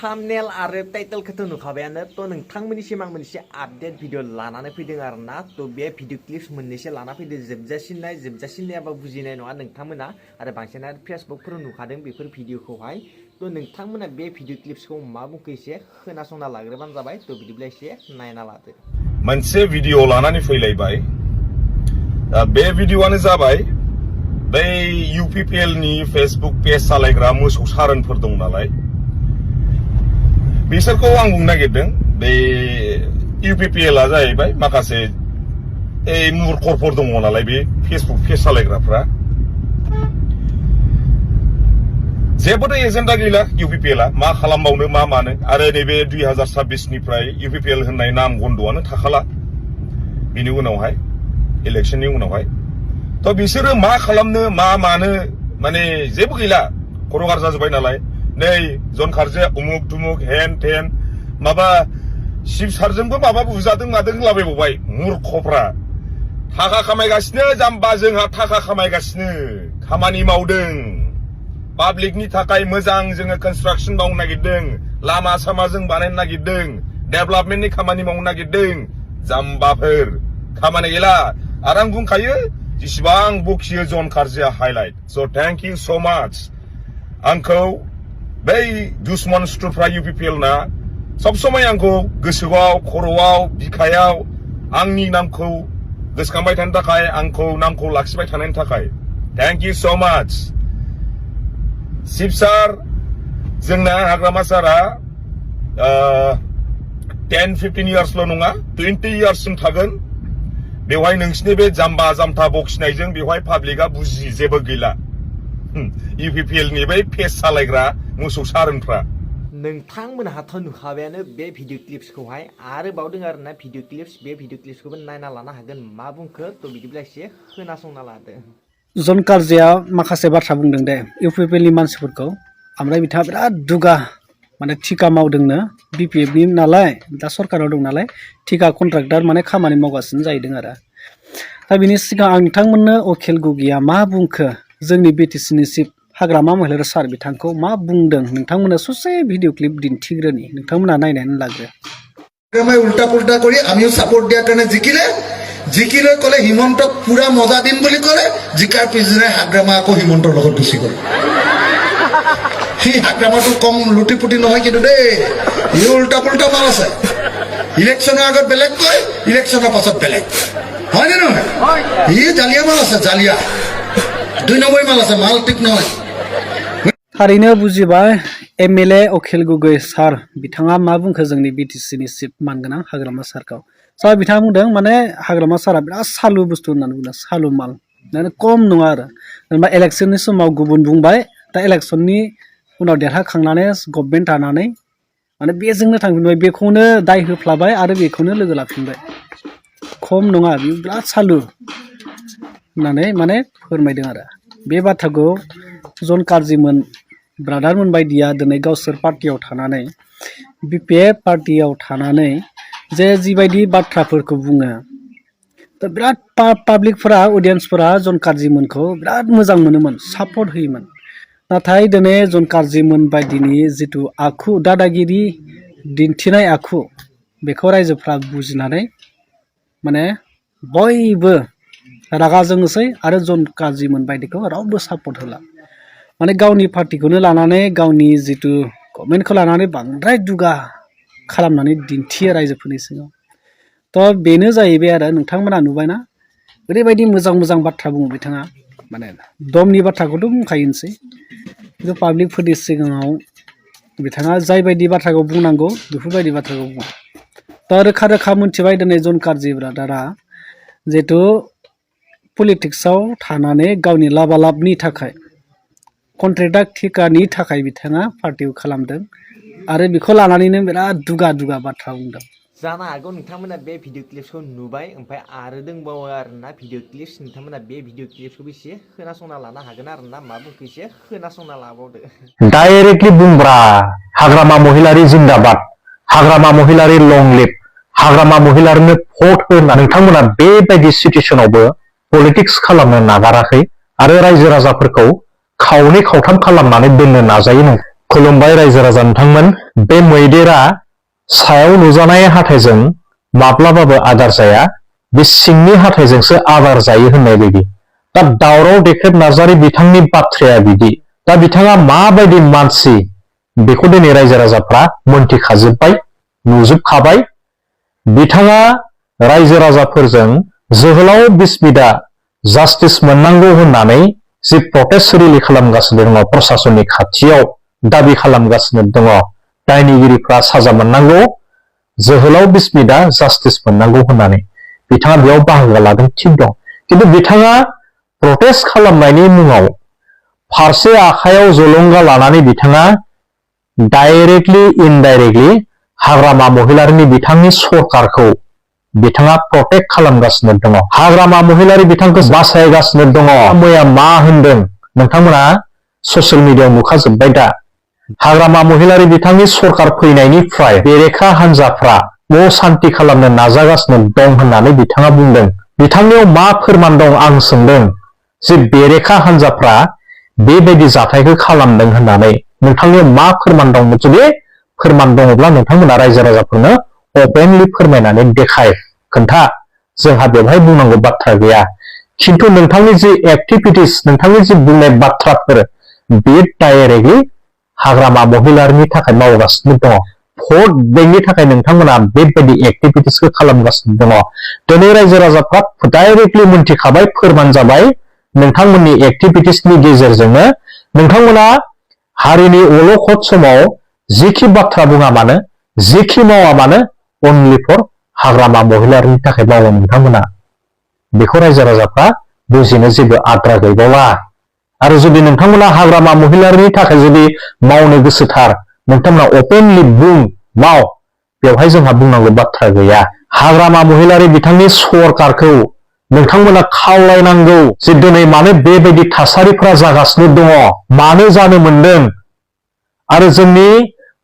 Thumbnail आरो टाइटेलखौथ' नुखाबायानो थ' नोंथांमोननिसिम आं मोनसे आपडेट भिडिअ लानानै फैदों आरोना थ' बे भिडिअ क्लिप्स मोननैसो लाना फैदों जोबजासिननायाबा बुजिनाय नङा नोंथांमोना आरो बांसिनानो फेसबुकफोराव नुखादों बेफोर भिडिअखौहाय थ' नोंथांमोना बे भिडिअ क्लिप्सखौ मा बुंखो एसे खोनासंना लाग्रोबानो जाबाय थ' बिदिब्ला एसे नायना लादो। मोनसे भिडिअ लानानै फैलायबाय बे भिडिअआनो जाबाय बै UPPL नि फेसबुक पेज सालायग्रा मोसौ सारोनफोर दं नालाय बिसोरखौ आं बुंनो नागिरदों बे UPPL आ जाहैबाय माखासे मुरखरफोर दङ नालाय बे फेसबुक पेज सालायग्राफ्रा जेबोथ' एजेन्डा गैला UPPL आ मा खालामबावनो मा मानो आरो नैबे 2026 निफ्राय UPPL होननाय नाम गन्द'आनो थाखाला बिनि उनावहाय इलेक्शननि उनावहाय थ' बिसोरो मा खालामनो मा मानो माने जेबो गैला खर'गार जाजोब्बाय नालाय नै जन खारजाया उमुक दुमुक हेन टेन माबा शिब सारजोंबो माबा बुजादों मादों होनलाबायबावबाय मुरखफ्रा थाखा खामायगासिनो जाम्बा जोंहा थाखा खामायगासिनो खामानि मावदों पाब्लिकनि थाखाय मोजां जोङो कनस्ट्राक्शन मावनो नागिरदों लामा सामा जों बानायनो नागिरदों डेभेलपमेन्टनि खामानि मावनो नागिरदों जाम्बाफोर खामानि गैला आरो आं बुंखायो जेसेबां बखियो जन खारजाया हाइलाइट स' थेंक इउ स' माच आंखौ बै दुश्मन सुथुरफ्रा UPPL ना सब समय आंखौ गोसोआव खर'आव बिखायाव आंनि नामखौ गोसोखांबाय थानो थाखाय आंखौ नामखौ लाखिबाय थानायनि थाखाय थेंक इउ स' माच शिब सार जोंना हाग्रामा सारा 10-15 इयार्सल' नङा 20 इयार्ससिम थागोन बेवहाय नोंसिनि बे जाम्बा जाम्था बखिनायजों बेवहाय पाब्लिकआ बुजि जेबो गैला UPPL नि बै पेज सालायग्रा मोसौ सारोनफ्रा नोंथांमोनहाथ' नुखाबायानो बे भिडिअ क्लिप्सखौहाय आरो बावदों आरोना भिडिअ क्लिप्स बे भिडिअ क्लिप्सखौबो नायना लानो हागोन मा बुंखो थ' बिदिब्ला एसे खोनासंना लादो। जन खारजाया माखासे बाथ्रा बुंदों दे UPPL नि मानसिफोरखौ ओमफ्राय बिथाङा बिराद दुगा माने थिका मावदोंनो BPF नि नालाय दा सरकाराव दं नालाय थिका कन्ट्राक्टर माने खामानि मावगासिनो जाहैदों आरो दा बिनि सिगां आं नोंथांमोननो अखेल गुगिया मा बुंखो जोंनि BTC नि चिफ हाग्रामा महिलारि सार बिथांखौ मा बुंदों नोंथांमोननो ससे भिडिअ क्लिप दिन्थिग्रोनि नोंथांमोना नायनानै लाग्रो। उल्टा पुल्टा কৰি আমিও সাপোর্ট দিয়াৰ কাৰণে জিকিলে কলে হিমন্তক পুরা মজা দিম বুলি কলে জিকাৰ পিছদিনা হাগ্ৰামা আকৌ হিমন্তৰ লগত গুচি গল হাগ্ৰামাটো কম লুটিপুটি নহয় কিন্তু দেই ই উল্টা পুল্টা মাল আছে ইলেকশ্যনৰ আগত বেলেগ কয় ইলেকশ্যনৰ পাছত বেলেগ হয় নে নহয় ই জালিয়া মাল আছে জালিয়া 2 নম্বৰ মাল আছে মাল ঠিক নহয়। थारैनो बुजिबाय MLA अखेल गुगै सार बिथाङा मा बुंखो जोंनि BTC नि चिफ मानगोनां हाग्रामा सारखौ सार बिथाङा बुंदों माने हाग्रामा सारा बिराद सालु बुस्थु होननानै बुंदों सालु माल माने खम नङा आरो जेनेबा इलेक्शननि समाव गुबुन बुंबाय दा इलेक्शननि उनाव देरहाखांनानै गभर्नमेन्ट दानानै माने बेजोंनो थांफिनबाय बेखौनो दाय होफ्लाबाय आरो बेखौनो लोगो लाफिनबाय खम नङा बियो बिराद सालु होननानै माने फोरमायदों आरो बे बाथ्राखौ जन खारजिमोन ब्रादारमोन बायदिया दिनै गावसोर पार्टियाव थानानै BPF पार्टियाव थानानै जे जिबायदि बाथ्राफोरखौ बुङो दा बिराद पाब्लिकफोरा अडियेन्सफोरा जन खारजिमोनखौ बिराद मोजां मोनोमोन सापर्ट होयोमोन नाथाय दिनै जन खारजिमोन बायदिनि जिथु आखु दादागिरि दिन्थिनाय आखु बेखौ रायजोफ्रा बुजिनानै माने बयबो रागा जोंसै आरो जन खारजिमोन बायदिखौ रावबो सापर्ट होला माने गावनि पार्टिखौनो लानानै गावनि जितु गभर्नमेन्टखौ लानानै बांद्राय दुगा खालामनानै दिन्थियो रायजोफोरनि सिगाङाव थ' बेनो जाहैबाय आरो नोंथांमोना नुबायना ओरैबायदि मोजां मोजां बाथ्रा बुङो बिथाङा माने दमनि बाथ्राखौथ' बुंखायोनोसै खिन्थु पाब्लिकफोरनि सिगाङाव बिथाङा जायबायदि बाथ्राखौ बुंनांगौ बेफोरबायदि बाथ्राखौ बुङा दा रोखा रोखा मोनथिबाय दिनै जन खारजि ब्रादारा जिहेथु पलिटिक्सआव थानानै गावनि लाबालाबनि थाखाय कन्ट्रेक्टर थिकानि थाखाय बिथाङा पार्टियाव खालामदों आरो बेखौ लानानैनो बिराद दुगा बाथ्रा बुंदों। जानो हागौ नोंथांमोना बे भिडिअ क्लिप्सखौ नुबाय ओमफ्राय आरो दंबावो आरोना भिडिअ क्लिप्स नोंथांमोना बे भिडिअ क्लिप्सखौ एसे खोनासंना लानो हागोन आरोना मा बुंखो एसे खोनासंना लाबावदो। डाइरेक्टलि बुंब्रा हाग्रामा महिलारि जिन्दाबाद हाग्रामा महिलारि लं लिभ हाग्रामा महिलारिनो भट होना नोंथांमोना बेबायदि सिचुएसनावबो पलिटिक्स खालामनो नागाराखै आरो रायजो राजाफोरखौ खावनै खावथाम खालामनानै दोननो नाजायो खुलुमबाय रायजो राजा नोंथांमोन। बे मैदेरा सायाव नुजानाय हाथाइजों माब्लाबाबो आदार जाया, बे सिंनि हाथाइजोंसो आदार जायो होननाय बायदि। दा दावराव देख्रेब नार्जारी बिथांनि बाथ्राया बिदि। दा बिथाङा माबायदि मानसि बेखौ दिनै रायजो राजाफ्रा मोनथिखाजोब्बाय, नुजोबखाबाय। बिथाङा रायजो राजाफोरजों जोहोलाव बिस्मिता जास्टिस मोननांगौ होननानै जि प्रटेस्ट रिलि खालामगासिनो दङ, प्रशासननि खाथियाव दाबि खालामगासिनो दङ, दायनिगिरिफ्रा साजा मोननांगौ, जोहोलाव बिस्मिता जास्टिस मोननांगौ होननानै बिथाङा बेयाव बाहागो लादों, थिग दं। खिन्थु बिथाङा प्रटेस्ट खालामनायनि मुङाव फारसे आखायाव जलंगा लानानै बिथाङा डाइरेक्टलि इनडाइरेक्टलि हाग्रामा महिलारिनि बिथांनि सरकारखौ बिथाङा प्रटेक्ट खालामगासिनो दङ, हाग्रामा महिलारि बिथांखौ बासायगासिनो दङ। मैया मा होनदों नोंथांमोना ससियेल मिडियायाव नुखाजोब्बाय। दा हाग्रामा महिलारि बिथांनि सरकार फैनायनिफ्राय बेरेखा हान्जाफ्रा असान्ति खालामनो नाजागासिनो दं होननानै बिथाङा बुंदों। बिथांनियाव मा फोरमान दं आं सोंदों जे बेरेखा हान्जाफ्रा बेबायदि जाथायखौ खालामदों होननानै नोंथांनियाव मा फोरमान दं? जुदि फोरमान दङब्ला नोंथांमोना रायजो राजाफोरनो अपेनलि फोरमायनानै देखाय, खोन्था। जोंहा बेवहाय बुंनांगौ बाथ्रा गैया। खिन्थु नोंथांनि जि एक्टिभिटिस, नोंथांनि जि बुंनाय बाथ्राफोर, बेयो डाइरेक्टलि हाग्रामा महिलारिनि थाखाय मावगासिनो दङ। भट बेंकनि थाखाय नोंथांमोना बेबायदि एक्टिभिटिसखौ खालामगासिनो दङ। दिनै रायजो राजाफ्रा डाइरेक्टलि मोनथिखाबाय, फोरमान जाबाय। नोंथांमोननि एक्टिभिटिसनि गेजेरजोंनो नोंथांमोना हारिनि अलखद समाव जिखि बाथ्रा बुङा मानो, जिखि मावा मानो, अनलि फर हाग्रामा महिलारिनि थाखाय मावो नोंथांमोना। बेखौ रायजो राजाफ्रा बुजिनो जेबो आद्रा गैबावला। आरो जुदि नोंथांमोना हाग्रामा महिलारिनि थाखाय जुदि मावनो गोसोथार, नोंथांमोना अपेनलि बुं, माव, बेवहाय जोंहा बुंनांगौ बाथ्रा गैया। हाग्रामा महिलारि बिथांनि सरकारखौ नोंथांमोना खावलायनांगौ जे दिनै मानो बेबायदि थासारिफोरा जागासिनो दङ, मानो जानो मोनदों। आरो जोंनि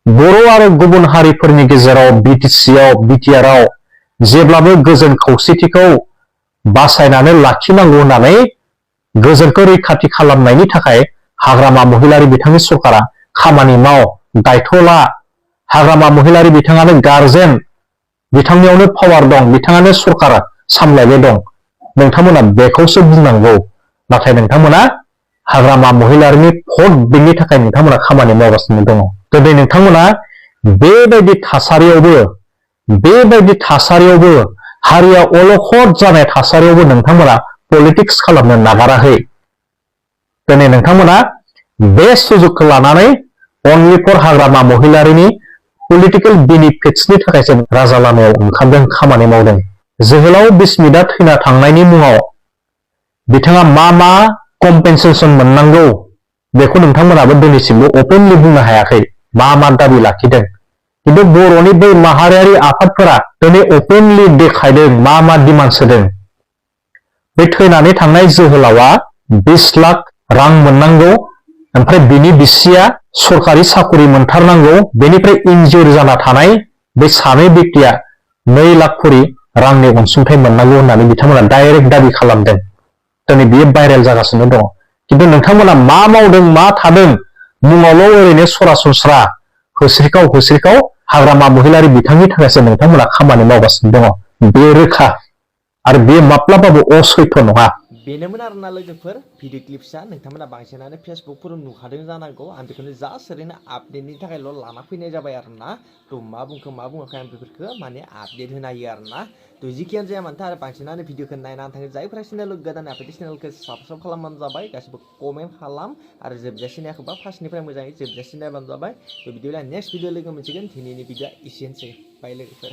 बर' आरो गुबुन हारिफोरनि गेजेराव बिटिसिआव, बिटिआरआव जेब्लाबो गोजोन खौसेथिखौ बासायनानै लाखिनांगौ होननानै गोजोनखौ रैखाथि खालामनायनि थाखाय हाग्रामा महिलारि बिथांनि सरकारा खामानि माव, दायथ' ला। हाग्रामा महिलारि बिथाङानो गार्जेन, बिथांनियावनो पावार दं, बिथाङानो सरकार सामलायबाय दं। नोंथांमोना बेखौसो बुंनांगौ। नाथाय नोंथांमोना हाग्रामा महिलारिनि भट बेंकनि थाखाय नोंथांमोना खामानि मावगासिनो दङ। दिनै नोंथांमोना बेबायदि थासारियावबो हारिया अलखद जानाय थासारियावबो नोंथांमोना पलिटिक्स खालामनो नागाराखै। दिनै नोंथांमोना बे सुजुगखौ लानानै अनलि फर हाग्रामा महिलारिनि पलिटिकेल बेनिफिट्सनि थाखायसो राजा लामायाव ओंखारदों, खामानि मावदों। जोहोलाव बिस्मिता थैना थांनायनि मुङाव बिथाङा मा मा कम्पेनसेसन मोननांगौ बेखौ नोंथांमोनाबो दिनैसिमबो अपेनलि बुंनो हायाखै, मा मा दाबि लाखिदों। खिन्थु बर'नि बै माहारियारि आफादफोरा दिनै अपेनलि देखायदों मा मा डिमान्ड होदों। बे थैनानै थांनाय जोहोलावा 20 लाख रां मोननांगौ, ओमफ्राय बिनि बिसिया सरकारि साकरि मोनथारनांगौ, बेनिफ्राय इनजियर जाना थानाय बे सानै व्यक्तिया 2 लाख करि रांनि अनसुंथाइ मोननांगौ होननानै बिथांमोना डाइरेक्ट दाबि खालामदों। दिनै बेयो भाइरेल जागासिनो दङ। खिन्थु नोंथांमोना मा मावदों, मा थादों, मुङावल' ओरैनो सरासनस्रा होस्रिखाव हाग्रामा महिलारि बिथांनि थाखायसो नोंथांमोना खामानि मावगासिनो दङ। बे रोखा आरो बे माब्लाबाबो असैथ' नङा। बेनोमोन आरोना लोगोफोर भिडिअ क्लिप्सआ। नोंथांमोना बांसिनानो फेसबुकफोराव नुखादों जानांगौ। आं बेखौनो जास्ट ओरैनो आपडेटनि थाखायल' लाना फैनाय जाबाय आरोना। थ' मा बुंखो मा बुङाखै आं बेफोरखौ माने आपडेट होनो हायो आरोना। थ' जिखियानो जाया मानोथो आरो बांसिनानो भिडिअखौ नायनानै थाङो। जायफोरा चेनेल गोदान नायफैदों चेनेलखौ साबसक्राइब खालामबानो जाबाय, गासिबो कमेन्ट खालाम आरो जोबजासिम नायाखैबा फार्स्टनिफ्राय मोजाङै जोबजासिम नायबानो जाबाय। थ' बिदिब्ला नेक्स्ट भिडिअ लोगो मोनसिगोन। दिनैनि भिडिअआ एसेनोसै, बाय लोगोफोर।